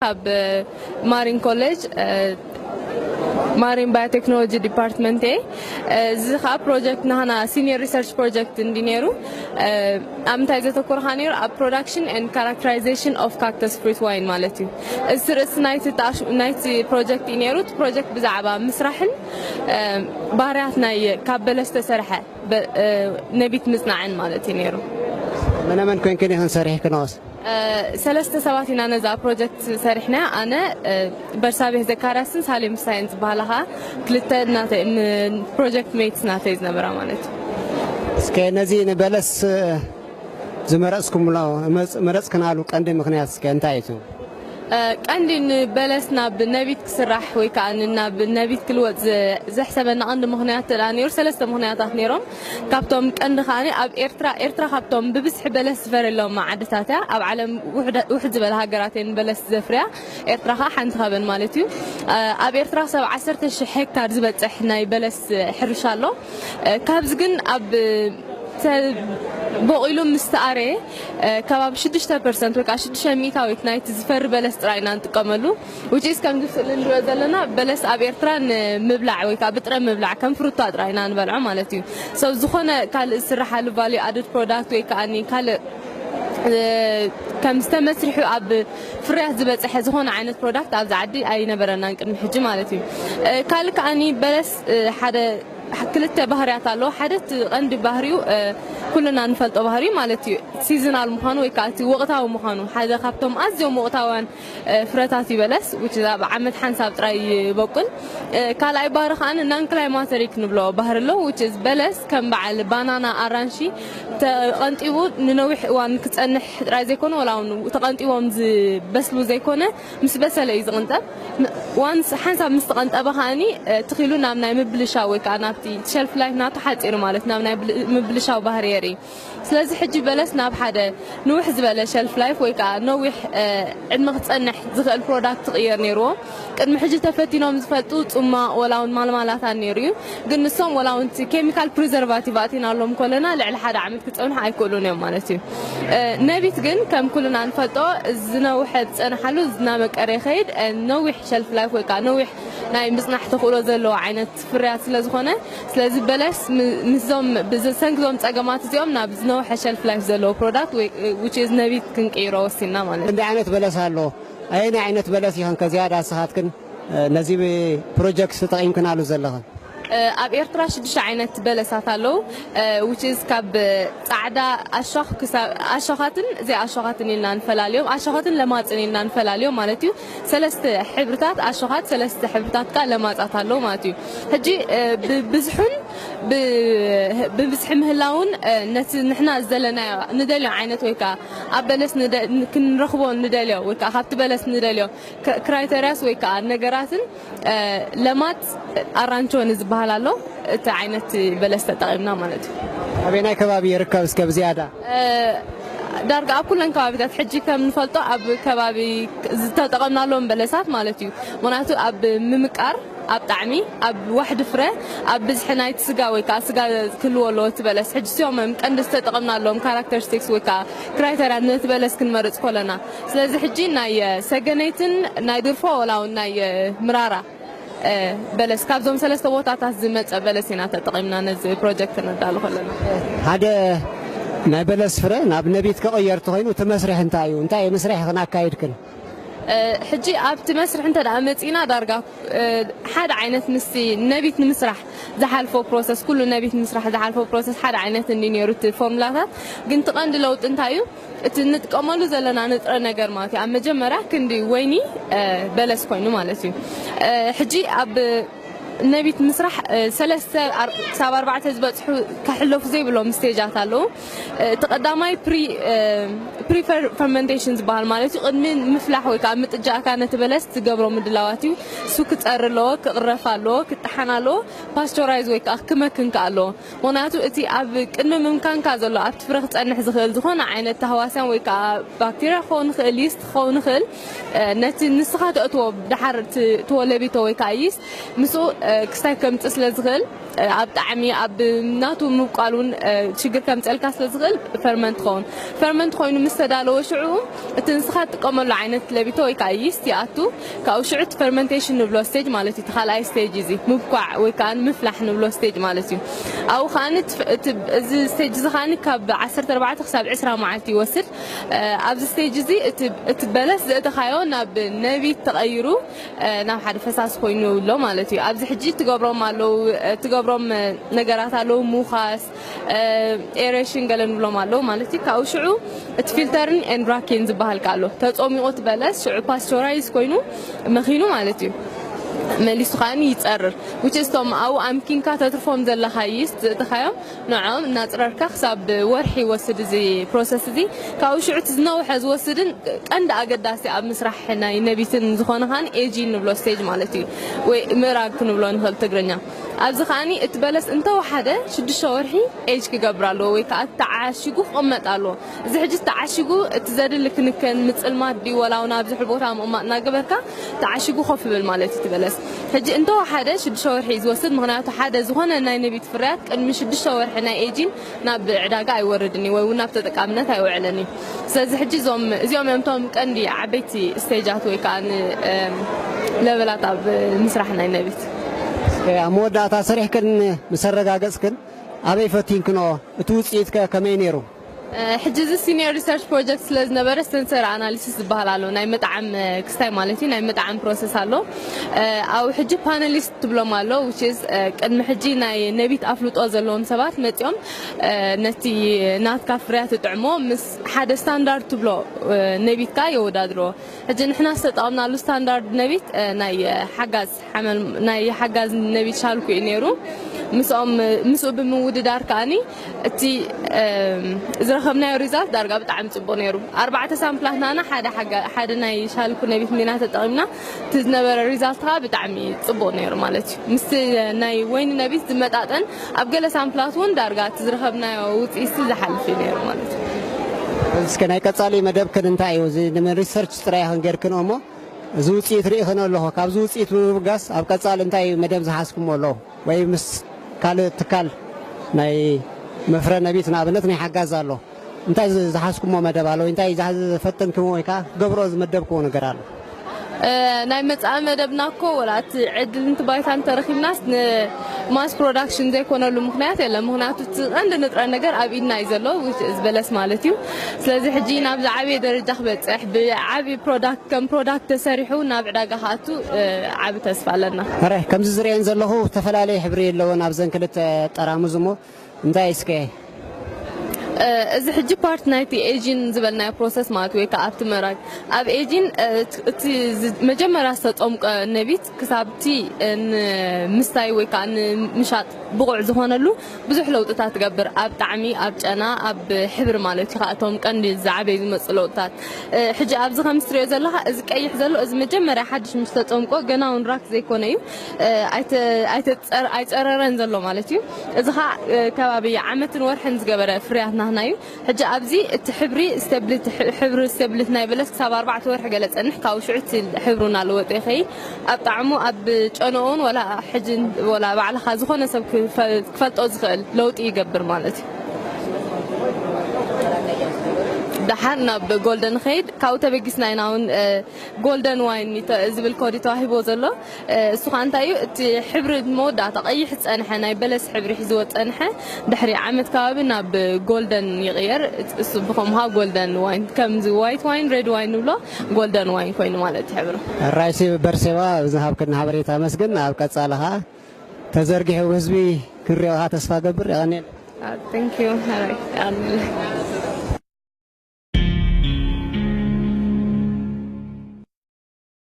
ኣብ ማሪን ኮሌጅ ማሪን ባዮቴክኖሎጂ ዲፓርትመንት እየ። እዚ ከዓ ፕሮጀክት ናህና ሲኒየር ሪሰርች ፕሮጀክት እንዲ ነይሩ። ኣብ ምንታይ ዘተኮርካ ነይሩ? ኣብ production and characterization of cactus fruit wine ማለት እዩ። እዚ ርእሲ ናይቲ ናይቲ ፕሮጀክት እዩ ነይሩ። እቲ ፕሮጀክት ብዛዕባ ምስራሕን ባህርያት ናይ ካብ በለስ ዝተሰርሐ ነቢት ምፅናዕን ማለት እዩ ነይሩ። መነመን ኮይንክን ኢኽን ሰሪሕክንኦስ? ሰለስተ ሰባት ኢና ነዛ ፕሮጀክት ሰሪሕና። ኣነ በርሳቤህ ዘካርያስን ሳሌም ሳይን ዝበሃላ ከዓ ክልተ ፕሮጀክት ሜትስ ናተይ ዝነበራ ማለት እዩ። እስከ ነዚ ንበለስ ዝመረፅኩምሎ መረፅክናሉ ቀንዲ ምክንያት እስከ እንታይ እዩ? ቀንዲ ንበለስ ናብ ነቢት ክስራሕ ወይ ከዓ ናብ ነቢት ክልወጥ ዘሕሰበና ቀንዲ ምክንያት ተዳ ነይሩ። ሰለስተ ምክንያታት ነይሮም። ካብቶም ቀንዲ ከዓ ኣብ ኤርትራ ኤርትራ ካብቶም ብብዝሒ በለስ ዝፈረሎም ዓድታት እያ። ኣብ ዓለም ውሕድ ዝበለ ሃገራት እየን በለስ ዘፍርያ። ኤርትራ ከዓ ሓንቲ ካብን ማለት እዩ። ኣብ ኤርትራ ክሳብ ዓሰርተ ሽሕ ሄክታር ዝበፅሕ ናይ በለስ ሕርሻ ኣሎ። ካብዚ ግን ኣብ በቂሉ ምስ ተኣረየ ከባቢ ሽዱሽተ ፐርሰንት ወይ ከዓ ሽዱሽተ ሚእታዊት ናይቲ ዝፈሪ በለስ ጥራይ ኢና ንጥቀመሉ። ውጪስ ከምዚ ስእሊ ንሪኦ ዘለና በለስ ኣብ ኤርትራ ንምብላዕ ወይ ከዓ ብጥረ ምብላዕ ከም ፍሩታ ጥራይ ኢና ንበልዖ ማለት እዩ። ሰብ ዝኾነ ካልእ ዝስራሓሉ ቫልዩ ኣድድ ፕሮዳክት ወይ ከዓ ካልእ ከም ዝተመስሪሑ ኣብ ፍርያት ዝበፀሐ ዝኾነ ዓይነት ፕሮዳክት ኣብዚ ዓዲ ኣይነበረናን ቅድሚ ሕጂ ማለት እዩ። ካልእ ከዓኒ በለስ ሓደ ክልተ ባህርያት ኣለዎ። ሓደ እቲ ቀንዲ ባህሪኡ ኩልና ንፈልጦ ባህሪኡ ማለት እዩ። ሲዝናል ምዃኑ ወይ ከዓ እቲ ወቕታዊ ምዃኑ ሓደ ካብቶም ኣዝዮም ወቕታውያን ፍረታት እዩ በለስ which is ኣብ ዓመት ሓንሳብ ጥራይ ይበቁል። ካልኣይ ባህሪ ከዓ non climateric ንብሎ ባህሪ ኣሎ which is በለስ ከም በዓል ባናና ኣራንሺ ተቐንጢቡ ንነዊሕ እዋን ክፀንሕ ጥራይ ዘይኮነ ወላ እውን ተቐንጢቦም ዝበስሉ ዘይኮነ ምስ በሰለ እዩ ዝቕንጠብ። ዋንስ ሓንሳብ ምስ ተቐንጠበ ከዓኒ ትኺሉ ናብ ናይ ምብልሻው ወይ ከዓ ናብቲ ሸልፍ ላይፍ ናቱ ሓፂሩ ማለት ናብ ናይ ምብልሻው ባህሪ የርኢ። ስለዚ ሕጂ በለስ ናብ ሓደ ንውሕ ዝበለ ሸልፍ ላይፍ ወይ ከዓ ነዊሕ ዕድመ ክፀንሕ ዝኽእል ፕሮዳክት ክቕየር ነይርዎ። ቅድሚ ሕጂ ተፈቲኖም ዝፈልጡ ፁማቕ ወላ እውን ማልማላታን ነይሩ እዩ። ግን ንሶም ወላ እውን እቲ ኬሚካል ፕሪዘርቫቲቭ ኣእቲናሎም ኮለና ልዕሊ ሓደ ዓመት ክፀንሑ ኣይክእሉን እዮም ማለት እዩ። ነቢት ግን ከም ኩልና ንፈልጦ ዝነውሐ ዝፀንሓሉ እናመቀረ ይኸይድ። ነዊሕ ሸልፍ ላይፍ ወይ ከዓ ነዊሕ ናይ ምፅናሕ ተኽእሎ ዘለዎ ዓይነት ፍርያት ስለ ዝኾነ ስለዚ በለስ ምስዞም ብሰንኪ ዞም ፀገማት እዚኦም ናብ ዝነውሐ ሸልፍ ላይፍ ዘለዎ ፕሮዳክት which is ነቢት ክንቅይሮ ወሲንና ማለት እዩ። እንደ ዓይነት በለስ ኣሎ። ኣየናይ ዓይነት በለስ ይኸን ከዝያዳ ንስኻትክን ነዚ ፕሮጀክት ተጠቒምክናሉ ዘለኽን? ኣብ ኤርትራ ሽዱሽተ ዓይነት በለሳት ኣለዉ። Which is ካብ ፃዕዳ ኣሾኻትን ዘይኣሾኻትን ኢልና ንፈላልዮም። ኣሾኻትን ለማፅን ኢልና ንፈላልዮም ማለት እዩ። ሰለስተ ሕብርታት ኣሾኻት ሰለስተ ሕብርታት ከዓ ለማፃት ኣለዉ ማለት እዩ። ሕጂ ብብዝሑን ብብዝሒ ምህላውን ነቲ ንሕና ዝደለናዮ ንደልዮ ዓይነት ወይ ከዓ ኣብ በለስ ክንረኽቦ ንደልዮ ወይ ከዓ ካብቲ በለስ ንደልዮ ክራይተሪያስ ወይ ከዓ ነገራትን ለማት ኣራንቾ ንዝበሃል ኣሎ። እቲ ዓይነት በለስ ተጠቒምና ማለት እዩ። ኣበይ ናይ ከባቢ ይርከብ እስከ ብዝያዳ? ዳርጋ ኣብ ኩለን ከባቢታት ሕጂ ከም ንፈልጦ ኣብ ከባቢ ዝተጠቐምናሎም በለሳት ማለት እዩ። ምክንያቱ ኣብ ምምቃር ኣብ ጣዕሚ ኣብ ዋሕዲ ፍረ ኣብ ብዝሒ ናይቲ ስጋ ወይ ከዓ ስጋ ክህልዎ ኣለዎ እቲ በለስ ሕጂ ሲኦም ቀንዲ ዝተጠቐምናሎም ካራክተሪስቲክስ ወይ ከዓ ክራይተሪያ ነቲ በለስ ክንመርፅ ኮለና ስለዚ ሕጂ ናይ ሰገነይትን ናይ ድርፎ ወላ እውን ናይ ምራራ በለስ ካብዞም ሰለስተ ቦታታት ዝመፀ በለስ ኢና ተጠቒምና ነዚ ፕሮጀክት ነዳሉ ከለና። ሓደ ናይ በለስ ፍረ ናብ ነቢት ክቕየር ተኾይኑ እቲ መስርሕ እንታይ እዩ? እንታይ እዩ መስርሕ ክን ኣካይድክን? ሕጂ ኣብቲ መስርሕ እንተ ደኣ መፂና ዳርጋ ሓደ ዓይነት ምስቲ ነቢት ንምስራሕ ዝሓልፎ ፕሮሰስ ኩሉ ነቢት ንምስራሕ ዝሓልፎ ፕሮሰስ ሓደ ዓይነት እንዲ ነይሩ እቲ ፎርሙላታት ግን ትቐንዲ ለውጢ እንታይ እዩ? እቲ እንጥቀመሉ ዘለና ንጥረ ነገር ማለት እዩ ኣብ መጀመርያ ክንዲ ወይኒ በለስ ኮይኑ ማለት እዩ። ሕጂ ኣብ ነቢት ምስራሕ ሰለስተ ክሳብ ኣርባዕተ ዝበፅሑ ከሕለፉ ዘይብሎም ስቴጃት ኣለዉ። እቲ ቀዳማይ ፕሪ ፈርመንቴሽን ዝበሃል ማለት እዩ ቅድሚ ምፍላሕ ወይ ከዓ ምጥጃእካ ነቲ በለስ ዝገብሮ ምድላዋት እዩ። እሱ ክፀሪ ኣለዎ፣ ክቕረፍ ኣለዎ፣ ክጠሓን ኣለዎ፣ ፓስቸራይዝ ወይ ከዓ ክመክን ከዓ ኣለዎ። ምክንያቱ እቲ ኣብ ቅድሚ ምምካንካ ዘሎ ኣብቲ ፍረ ክፀንሕ ዝኽእል ዝኾነ ዓይነት ተህዋስያን ወይ ከዓ ባክቴርያ ክኸውን ይኽእል፣ ይስት ክኸውን ይኽእል። ነቲ ንስኻ ተእትዎ ድሓር ትወለቢቶ ወይ ከዓ ይስት ምስኡ ክስታይ ከምፅእ ስለ ዝኽእል ኣብ ጣዕሚ ኣብ ናቱ ምብቋል እውን ሽግር ከምፀልካ ስለ ዝኽእል ፈርመንት ክኸውን ፈርመንት ኮይኑ ምስ ዝተዳለወ ሽዑ እቲ ንስኻ ትጥቀመሉ ዓይነት ለቢቶ ወይ ከዓ ይስት ይኣቱ። ካብኡ ሽዑ እቲ ፈርመንቴሽን ንብሎ ስቴጅ ማለት እዩ። እቲ ካልኣይ ስቴጅ እዚ ምብኳዕ ወይ ከዓ ምፍላሕ ንብሎ ስቴጅ ማለት እዩ። ኣብኡ ከዓ እዚ ስቴጅ እዚ ከዓ ካብ ዓሰርተ ኣርባዕተ ክሳብ ዕስራ መዓልቲ ይወስድ። ኣብዚ ስቴጅ እዚ እቲ በለስ ዘእተኻዮ ናብ ነቢት ተቐይሩ ናብ ሓደ ፈሳሲ ኮይኑ ኣሎ ማለት እዩ። ኣብዚ ሕጂ ትገብሮም ኣለዉ፣ ትገብሮም ነገራት ኣለዉ፣ ምውኻስ፣ ኤሬሽን ገለ ንብሎም ኣለዉ ማለት እዩ። ካብኡ ሽዑ እቲ ፊልተርን ኤንድ ራኪን ዝበሃል ኣሎ። ተጾሚቑ እቲ በለስ ሽዑ ፓስቸራይዝ ኮይኑ መኺኑ ማለት እዩ። መሊሱ ከዓኒ ይጸርር። ውጭ ስቶም ኣብኡ ኣምኪንካ ተትርፎም ዘለኻ ይስት ዝእተኻዮም ንዖም እናጽረርካ ክሳብ ወርሒ ይወስድ እዚ ፕሮሰስ እዚ። ካብኡ ሽዑ እቲ ዝነውሐ ዝወስድን ቀንዲ ኣገዳሲ ኣብ ምስራሕ ናይ ነቢትን ዝኾነ ከዓኒ ኤጂን ንብሎ ስቴጅ ማለት እዩ፣ ወይ ምእራግ ክንብሎ ንኽእል ትግርኛ። ኣብዚ ከዓኒ እቲ በለስ እንተወሓደ ሽዱሽተ ወርሒ ኤጅ ክገብር ኣለዎ ወይ ከዓ ተዓሺጉ ክቕመጥ ኣለዎ። እዚ ሕጂ ተዓሺጉ እቲ ዘድሊ ክንከን ምጽልማት ድዩ ወላ እውን ኣብ ዝሕል ቦታ ምቕማጥ እናገበርካ ተዓሺጉ ኮፍ ይብል ማለት እዩ እቲ በለስ። ሕጂ እንተወሓደ ሽዱሽተ ወርሒ እዩ ዝወስድ፣ ምኽንያቱ ሓደ ዝኾነ ናይ ነቢት ፍርያት ቅድሚ ሽዱሽተ ወርሒ ናይ ኤጂን ናብ ዕዳጋ ኣይወርድን እዩ ወይ እውን ናብ ተጠቃምነት ኣይውዕልን እዩ። ስለዚ ሕጂ እዞም እዚኦም እዮም እቶም ቀንዲ ዓበይቲ ስቴጃት ወይ ከዓ ን- እም፣ ለበላት ኣብ ምስራሕ ናይ ነቢት። ኣብ መወዳእታ ሰሪሕክን ምስ ኣረጋገጽክን ኣበይ ፈቲንክንኦ? እቲ ውፅኢት ከ ከመይ ነይሩ? ሕጂ እዚ ሲኒየር ሪሰርች ፕሮጀክት ስለ ዝነበረ ስተንሰር ኣናሊሲስ ዝበሃል ኣሎ፣ ናይ መጣዕም ክስታይ ማለት እዩ። ናይ መጣዕም ፕሮሰስ ኣሎ። ኣብኡ ሕጂ ፓነሊስት ትብሎም ኣሎ፣ which is ቅድሚ ሕጂ ናይ ነቢት ኣፍልጦ ዘለዎም ሰባት መፂኦም ነቲ ናትካ ፍርያት ይጥዕሞ ምስ ሓደ ስታንዳርድ ትብሎ ነቢትካ የወዳድርዎ። ሕጂ ንሕና ዝተጠቐምናሉ ስታንዳርድ ነቢት ናይ ሓጋዝ ሓመል ናይ ሓጋዝ ነቢት ሻልኩ እዩ ነይሩ። ምስኦም ምስኡ ብምውድዳር ከኣኒ እቲ ዝረኸብናዮ ሪዛልት ዳርጋ ብጣዕሚ ፅቡቅ ነይሩ። ኣርባዕተ ሳምፕላት ናና ሓደ ሓደ ናይ ሻልኩ ነቢት እንዲና ተጠቂምና፣ እቲ ዝነበረ ሪዛልት ከዓ ብጣዕሚ ፅቡቅ ነይሩ ማለት እዩ። ምስቲ ናይ ወይኒ ነቢት ዝመጣጠን ኣብ ገለ ሳምፕላት እውን ዳርጋ እቲ ዝረኸብናዮ ውፅኢት ዝሓልፍ እዩ ነይሩ ማለት እዩ። እስከ ናይ ቀፃሊ መደብክን እንታይ እዩ? እዚ ንመን ሪሰርች ጥራይ ኢኽን ጌርክን እሞ እዚ ውፅኢት ርኢኽን ኣለኹ። ካብዚ ውፅኢት ብምብጋስ ኣብ ቀፃሊ እንታይ እዩ መደብ ዝሓዝኩሞ ኣለኹ? ወይ ምስ ካልእ ትካል ናይ መፍረ ነቢት ንኣብነት ናይ ሓጋዝ ኣሎ። እንታይ ዝ- ዝሓዝኩሞ መደብ ኣሎ? ወይ እንታይ ዝሓዝ- ዝፈተንክሞ ወይ ከዓ ክገብሮ ዝመደብክዎ ነገር ኣሎ? ናይ መፃኢ መደብና እኮ ወላ እቲ ዕድል እንት ባይታ እንተረኪብናስ ንማስ ፕሮዳክሽን ዘይኮነሉ ምክንያት የለን። ምክንያቱ እቲ ቀንዲ ንጥረ ነገር ኣብ ኢድና እዩ ዘሎ፣ which is በለስ ማለት እዩ። ስለዚ ሕጂ ናብዚ ዓብየ ደረጃ ክበፅሕ ብዓብይ ፕሮዳክት ከም ፕሮዳክት ተሰሪሑ ናብ ዕዳጋ ክኣቱ ዓብ ተስፋ ኣለና። ሕረ ከምዚ ዝርእየን ዘለኹ ዝተፈላለየ ሕብሪ ኣለወን ኣብዘን ክልተ ጠራሙዝ እሞ እንታይ እስከ እዚ ሕጂ ፓርት ናይቲ ኤጂን ዝበልናዮ ፕሮሰስ ማለት ወይ ከዓ ኣብቲ መራግ ኣብ ኤጂን እቲ መጀመርያ ዝተፀምቀ ነቢት ክሳብቲ ንምስታይ ወይ ከዓ ንምሻጥ ብቑዕ ዝኾነሉ ብዙሕ ለውጥታት ትገብር። ኣብ ጣዕሚ፣ ኣብ ጨና፣ ኣብ ሕብሪ ማለት እዩ። ካብቶም ቀንዲ ዝዓበዩ ዝመፁ ለውጥታት ሕጂ ኣብዚ ከም ትሪኦ ዘለካ እዚ ቀይሕ ዘሎ እዚ መጀመርያ ሓድሽ ምስ ተፀምቆ ገና እውን ራክ ዘይኮነ እዩ ኣይፀረረን ዘሎ ማለት እዩ። እዚ ከዓ ከባቢ ዓመትን ወርሕን ዝገበረ ፍርያት ናህና እዩ። ሕጂ ኣብዚ እቲ ሕብሪ ስተብልት ሕብሪ ስተብልት ናይ በለስ ክሳብ ኣርባዕተ ወርሒ ገለ ፀንሕ ካብኡ ሽዑ እቲ ሕብሩ እናለወጠ ይኸይድ። ኣብ ጣዕሙ ኣብ ጨንኡን ወላ ሕጂ ወላ ባዕልኻ ዝኾነ ሰብ ክፈልጦ ዝኽእል ለውጢ ይገብር ማለት እዩ። ደሓር ናብ ጎልደን ኸይድ ካብኡ ተበጊስና ኢና እውን ጎልደን ዋይን ዝብል ኮዲ ተዋሂቦ ዘሎ እሱ ከዓ እንታይ እዩ እቲ ሕብሪ መወዳእታ ቀይሕ ዝፀንሐ ናይ በለስ ሕብሪ ሒዝዎ ዝፀንሐ ድሕሪ ዓመት ከባቢ ናብ ጎልደን ይቕየር። እሱ ብኸምኡ ከዓ ጎልደን ዋይን ከምዚ ዋይት ዋይን ሬድ ዋይን ንብሎ ጎልደን ዋይን ኮይኑ ማለት እዩ ሕብሩ። ራይሲ በርሴዋ ዝሃብክን ሓበሬታ መስግን ኣብ ቀፃሊ ከዓ ተዘርጊሑ ህዝቢ ክንሪኦ ከዓ ተስፋ ገብር። የቐንየል። Thank you. All right. Um,